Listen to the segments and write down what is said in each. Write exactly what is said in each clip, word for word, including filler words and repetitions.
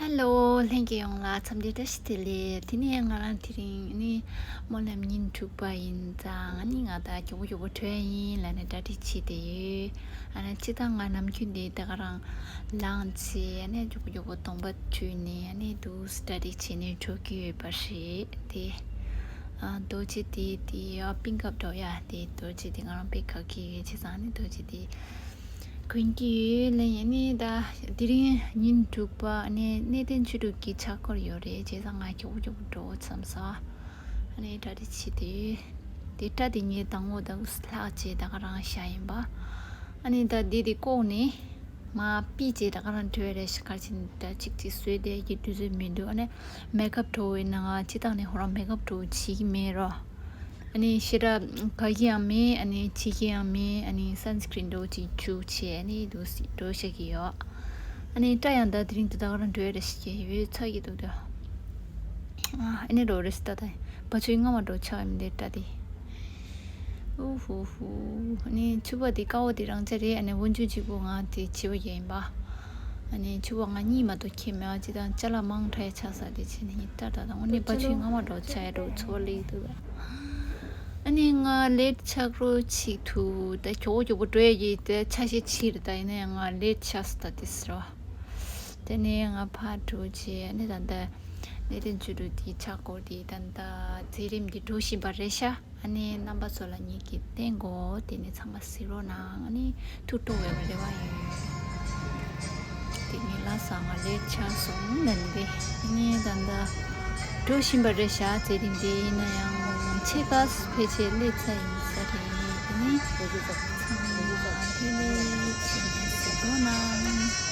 ཧེ་ལོ། ལྷན་རྒྱས་ཡོངས་ལ་འཚམས་འདྲི་བཀྲ་ཤིས་བདེ་ལེགས། དེ་ནས་ང་རང་དེ་རིང་ནི་སྨོན་ལམ་ཉིན་དྲུག་པ་ཡིན་ཙང་ནི་ང་ད་མགྱོགས་པོ་མགྱོགས་པོ་བྲོས་ཡིན་ལབ་ནས་གྲ་སྒྲིག་བྱས་ཏེ་ཡོད། ཨ་ནི་སྤྱིར་བཏང་ང་ནམ་རྒྱུན་དེ་ད་ག་རང་ལངས་བྱས་ཨ་ནི་མགྱོགས་པོ་མགྱོགས་པོ་གདོང་པ་བཀྲུས་ནས་ཨ་ནི་འདུག་གྲ་སྒྲིག་བྱས་ནས་འགྲོ་གི་ཡོད་པ་རེད་དེ། ཨ་རྡོ་རྗེ་དེ་དེ་ཨ་པིང་ཁབ་འགྲོ་ཡ་དེ་རྡོ་རྗེ་དེ་ང་རང་དཔེ་དགའ་གི་ཡོད་བྱས་ཙང་ནི་རྡོ་རྗེ་དེ། གོན་གྱི་ཡོད་ལ་ཡིན་ནི་ད་དེ་རིང་ཉིན་དྲུག་པ་ཨ་ནི་གནས་བརྟན་ཆོས་དྲུག་གི་ཕྱག་སྐོར་ཡོད་རེད་བྱས་ཙང་ང་མགྱོགས་པོ་མགྱོགས་པོ་འགྲོ་འོ་བསམ་ས། ཨ་ནི་གྲ་སྒྲིག་བྱས་ཏེ་དེ་སྐྲ་དེ་ངའི་དང་པོ་ད་ལྷག་བྱས་ད་ག་རང་བཞག་ཡིན་པ། ཨ་ནི་ད་དེ་དེ་བཀོག་ནས་མ་པི་བྱས་ད་ག་རང་འགྲོ་ཡ་རེད་ཤག་གར་ཕྱིན་ད་གཅིག་གཅིག་བཟོས་དེ་ཡི་དུས་ཚོད་མི་འདུག་ཨ་ནི་མེག་ཨབ་འགྲོ་བའི་ནང་ང་སྤྱིར་བཏང་ནས་ཧོ་རང་མེག་ཨབ་འགྲོ་བྱེད་ཀྱི་མེད་རོ། ཨ་ནི་ཞེ་དྲག་དགའ་གི་ཡང་མེད། ཨ་ནི་བྱེད་ཀྱི་ཡང་མེད། ཨ་ནི་སན་སི་ཀྲིན་འདྲ་བོ་ཅིག་བྱུགས་བྱས་ཨ་ནི་འདུག་སེ་འགྲོ་བཞག་གི་ཡོད། ཨ་ནི་སྐྲ་ཡང་ད་དེ་རིང་དེ་དག་རང་འགྲོ་ཡ་རེ་ཞིག་ཡོད་ཚ་གི་འདུག་ད། ཨ་ནི་རོ་རེ་སི་ད་ད་བ་ཆུའི་རྔ་མ་འགྲོ་ཆགས་ཡོད་མི་འདུག་སྐྲ་དེ། ཨུ་ཧུ་ཧུ། ཨ་ནི་ཕྱུ་པ་དེ་དཀར་པོ་དེ་རང་ཅག་རེད། ཨ་ནི་དབུ་འཇུག་གཅིག་པོ་ང་དེ་བྱེད་པ་ཡིན་པ། ཨ་ནི་ཕྱུ་པ་ང་གཉིས་མ་གཏོགས་ཁྱེར་མེད་པ་ཅི་དང་ཅ་ལག་མང་དྲགས་ཆགས་ས་དེ་བྱས་ནས་ངས་སྐྲ་ད་དང་དངོས་གནས་བ་ཆུའི་རྔ་མ་འགྲོ་ཆགས་ཡ་འགྲོ་ཚོར་སླེབས་འདུག་ཨ་ནི་ང་ལེ་ཊི་ཆགས་རོགས་ཅིག་ཐུག་ད་མགྱོགས་པོ་མགྱོགས་པོ་འགྲོ་ཡ་གི་ད་ཆ་ཤས་ཕྱིར་ད་ཡིན་ན་ཡང་ང་ལེ་ཊི་ཆགས་སོང་ད་དེ་ཟེར་བ། དེ་ནས་ང་ཕར་འགྲོ་རྗེས་ཨ་ནི་ད་ལྟ་གནས་བརྟན་ཆོས་དྲུག་དེའི་ཕྱག་སྐོར་དེ་ད་ལྟ་མཛད་རིམ་དེ་འགྲོ་བཞིན་པ་རེད་ཤག་ཨ་ནི་རྣམ་པ་ཚོ་ལ་ངེད་ཀྱིས་བསྟན་གོ་དེ་ནས་ཚང་མ་གཟིགས་རོགས་གནང་། ཨ་ནི་ཐུགས་སྤྲོ་བའི་རེ་བ་ཡོད། དེ་ནས་ལ་ས་ང་ལེ་ཊི་ཆགས་སོང་ལབ་ནས་ཨ་ནི་ད་ལྟ་འགྲོ་བཞིན་པ་རེད་ཤག་མཛད་རིམ་དེ་ཡིན་ན་ཡང་ཕྱེད་ཀ་ཕལ་ཆེར་སླེབས་ཚར་ཡིན་ས་རེད། དེ་ནས་ཚང་མ་ལྷོད་ལྷོད་བྱས་ནས་གཟིགས་རོགས་གནང་།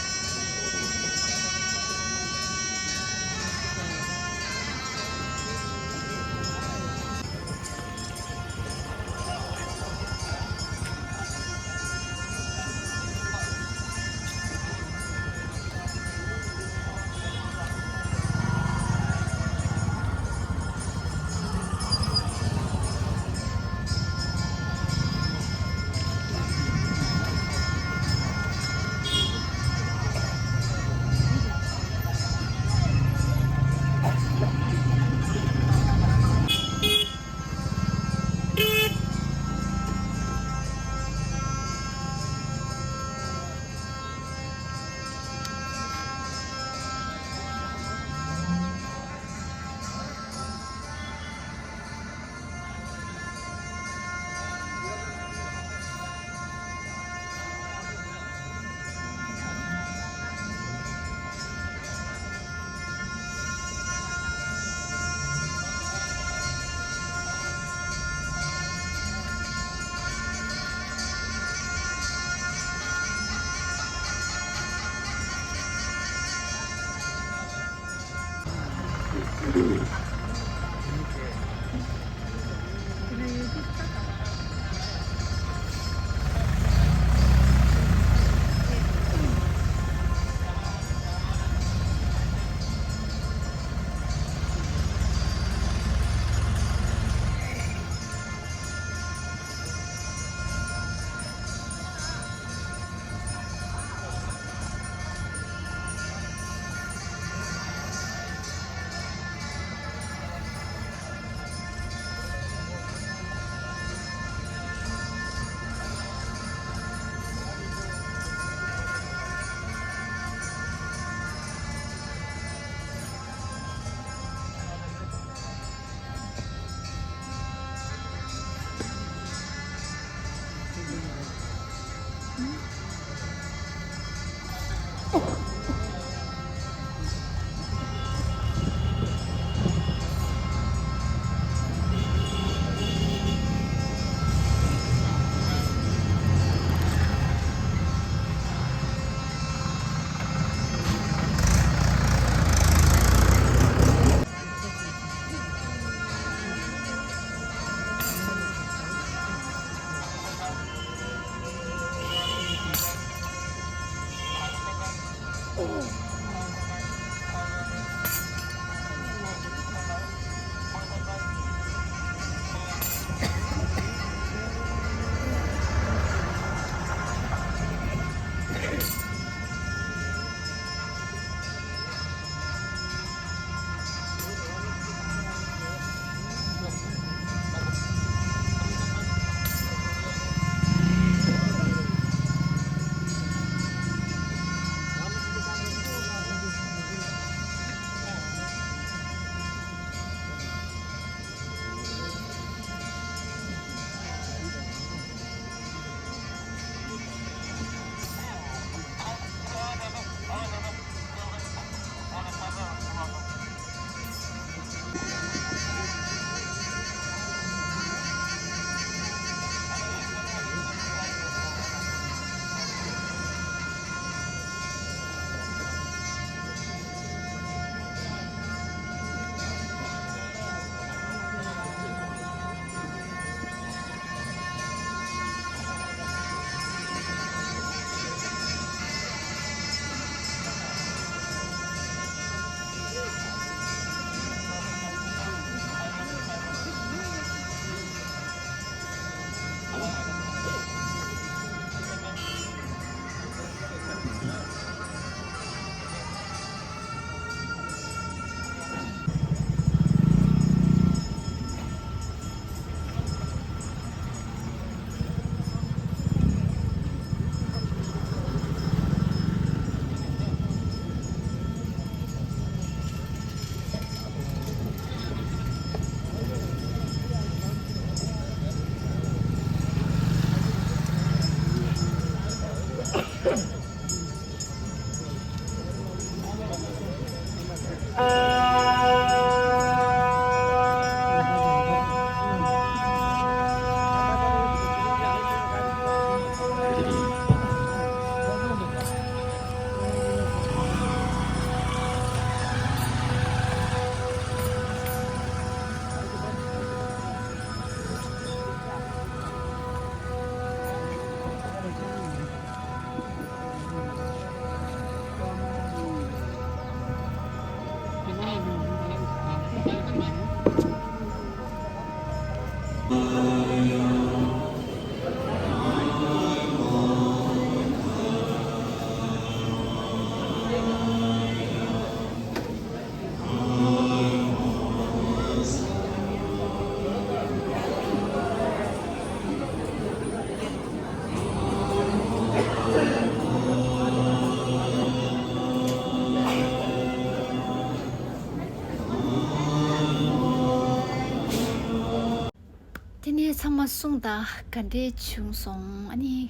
སོང་ད། ག་འདྲས་བྱུང་སོང་། ཨ་ནི་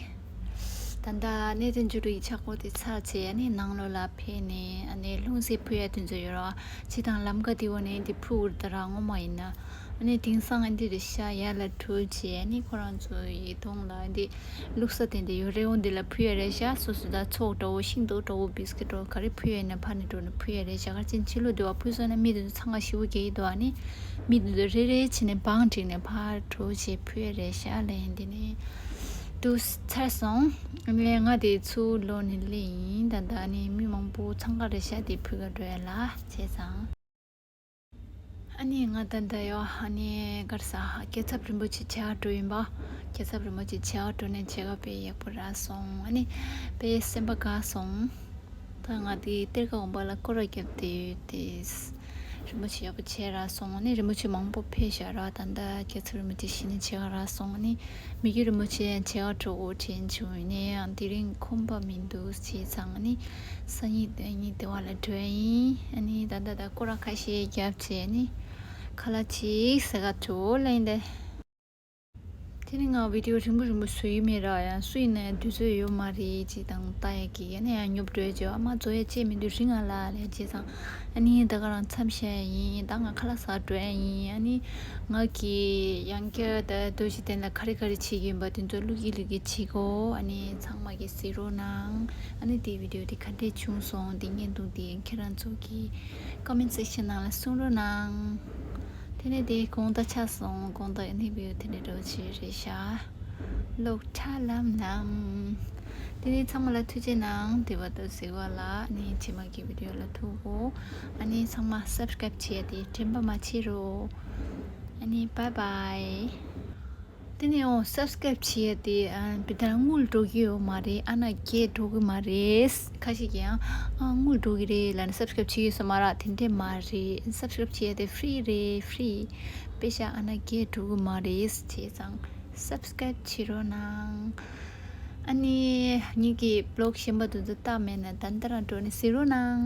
ད་ལྟ་གནས་བརྟན་ཆོས་དྲུག་གི་ཕྱག་སྐོར་དེ་ཚར་རྗེས་ཨ་ནི་ནང་ལོགས་ལ་ཕེབས་ནས་ཨ་ནི་ལྷུང་བཟེད་ཕུལ་ཡ་དེ་ཚོ་ཡོད་ར། ཅི་དང་ལམ་ཀ་དེ་འོག་ནས་འདི་ཕུལ་འུར་ད་ར་ངོ་མ་ཡིན་ན། ཨ་ནི་དེང་སང་ཨ་འདི་རེད་ཤག་ཡར་ལ་འགྲོ་རྗེས་ཨ་ནི་ཁོ་རང་ཚོ་ཡི་གདོང་ལ་ཨ་འདི་བླུགས་ས་དེ་འདི་ཡོད་རེད། འོ་འདི་ལ་ཕུལ་ཡ་རེད་ཤག་སོ་སོ་ད་ཚོགས་འདྲ་བོ་ཤིང་ཏོག་འདྲ་བོ་བིས་ཀི་ཊི་འདྲ་བོ་ག་རེ་ཕུལ་ཡ་ཡིན་ན་ཕར་ནས་འགྲོ་ནས་ཕུལ་ཡ་རེད་ཤག་ག་རེ་བྱས་ན་ཕྱི་ལོགས་འདི་བ་ཕུལ་སོང་ན་མི་དེ་ཚོ་འཚང་ཁ་ཞེ་པོ་རྒྱག་གི་འདུག་ཨ་ནི་མི་དེ་ཚོ་རེ་རེ་བྱས་ནས་བང་བསྒྲིགས་ནས་ཕར་འགྲོ་རྗེས་ཕུལ་ཡ་རེད་ཤག་ལབ་ཡིན། འདི་ནས་འདུག་ཚར་སོང་། ཨ་ནི་ང་དེ་ཚུར་ལོག་ནས་སླེབས་ཡིན། ད་ལྟ་ཨ་ནི་མི་མང་པོ་འཚང་ཁ་རེད་ཤག་དེ་ཕུལ་ག་འགྲོ་ཡ་ལ་བྱས་ཙང་། ཨ་ནི་ང་ད་ལྟ་ཡོ་ཨ་ནི་གར་ས་རྒྱལ་ཚབ་རིན་པོ་ཆེ་མཇལ་བ་འགྲོ་ཡིན་པ། རྒྱལ་ཚབ་རིན་པོ་ཆེ་མཇལ་བ་འགྲོ་ནས་མཇལ་ཁ་དཔེ་ཡག་པོ་རག་སོང་། ཨ་ནི་དཔེ་སེམས་པ་དགའ་སོང་། ད་ང་དེ་གཏེར་ཁ་འོང་པ་ལ་སྐོར་ར་བརྒྱབ་དེ་ཡོད་དེ། རིན་པོ་ཆེ་ཡག་པོ་མཇལ་རག་སོང་། ཨ་ནི་རིན་པོ་ཆེ་མང་པོ་ཕེབས་ཤག་ར། ད་ལྟ་རྒྱལ་ཚབ་རིན་པོ་ཆེ་གཞི་ནས་མཇལ་ཁ་རག་སོང་། ཨ་ནི་མི་རྒྱུད་རིན་པོ་ཆེ་མཇལ་ཁ་འགྲོ་དགོས་དྲན་བྱུང་། ཡིན་ནའི་ཡང་དེ་རིང་ཁོམ་པ་མི་འདུག་བྱས་ཙང་ཨ་ནི་སང་ཉིན་དེ་ཉིན་དེ་བ་ལ་འགྲོ་ཡ་ཡིན། ཨ་ནི་ད་ལྟ་ད་སྐོར་ར་ཁ་ཤས་བརྒྱབ་བྱས་ཨ་ནི་ཁ་ལག་ཅིག་ཟ་ག་འགྲོ་ལབ་ཡིན་ཏེ། དེ་ནི་ང་བི་ཌི་ཡོ་རིང་པོ་རིང་པོ་བཟོ་ཡི་མེད་ར། ཡང་སུ་ཡིན་ན་ཡང་དུས་ཚོད་ཡོད་མ་རེད་ཅེས་དང་ལྟ་ཡ་གི་ཡ་ནི་ཡང་ཉོབ་འགྲོ་ཡ་བྱས་ཨ་མ་བཟོ་ཡ་ཅེས་མི་འདུག་རིང་ང་ལ་ལས་བྱས་ཙང་ཨ་ནི་ད་ག་རང་མཚམས་བཞག་ཡ་ཡིན། ད་ང་ཁ་ལག་ཟ་འགྲོ་ཡ་ཡིན། ཨ་ནི་ང་གི་ཡང་བསྐྱར་ད་རྡོ་རྗེ་གདན་ལ་ག་རེ་ག་རེ་བྱེད་ཀྱི་ཡིན་པ་དེ་ཚོ་བླུག་གི་བླུག་གི་བྱེད་གོ། ཨ་ནི་ཚང་མ་གི་གཟིགས་རོགས་གནང་། ཨ་ནི་དེ་བི་ཌི་ཡོ་དེ་ག་འདྲས་བྱུང་སོང་དེ་བརྙན་ཐུང་དེ་ཁྱེད་རང་ཚོ་གི་ཀོ་མེན་ཊི་སེག་ཤན་ནང་ལ་གསུང་རོགས་གནང་། དེ་ནས་དེ་དགོང་དག་ཆགས་སོང་། དགོང་དག་ཨ་ནི་བི་ཌི་ཡོ་དེ་འདྲས་འདྲ་བོ་ཅིག་རེད་ཤག་ལོག་ཁྲ་ལམ་ལམ། དེ་ནས་ཚང་མ་ལ་ཐུགས་རྗེ་གནང་། དེ་བར་དུ་གཟིགས་པ་ལ་ཨ་ནི་རྗེས་མ་གི་བི་ཌི་ཡོ་ལ་ཐུག་གོ། ཨ་ནི་ཚང་མ་སབ་སི་ཀ་རེབ་བྱེད་ཡ་དེ་དྲན་པ་མ་བརྗེད་རོགས། ཨ་ནི་བའི་བའི། དེ་ནས་ཡང་སབ་སི་ཀ་རེབ་བྱེད་ཡ་དེ་ཨ་བི་ད་དངུལ་འགྲོ་གི་ཡོད་མ་རེད། ཨ་ན་རྒྱས་འགྲོ་གི་མ་རེད། ཁ་ཤས་ཀྱིས་ཡང་ཨ་དངུལ་འགྲོ་གི་རེད་ལབ་ནས་སབ་སི་ཀ་རེབ་བྱེད་ཀྱི་ཡོད་ས་མ་རེད། དེ་འདྲས་མ་རེད། སབ་སི་ཀ་རེབ་བྱེད་ཡ་དེ་ཧྥི་རི་རེད། ཧྥི་རི། པེ་ཤ་ཨ་ན་རྒྱས་འགྲོ་གི་མ་རེད། བྱས་ཙང་སབ་སི་ཀ་རེབ་བྱེད་རོགས་གནང་། ཨ་ནི་ངེད་ཀྱི་བི་ལོག་གཞན་པ་དེ་ཚོ་ལྟ་མེད་ན་ད་ལྟ་རང་འགྲོ་ནས་གཟིགས་རོགས་གནང་།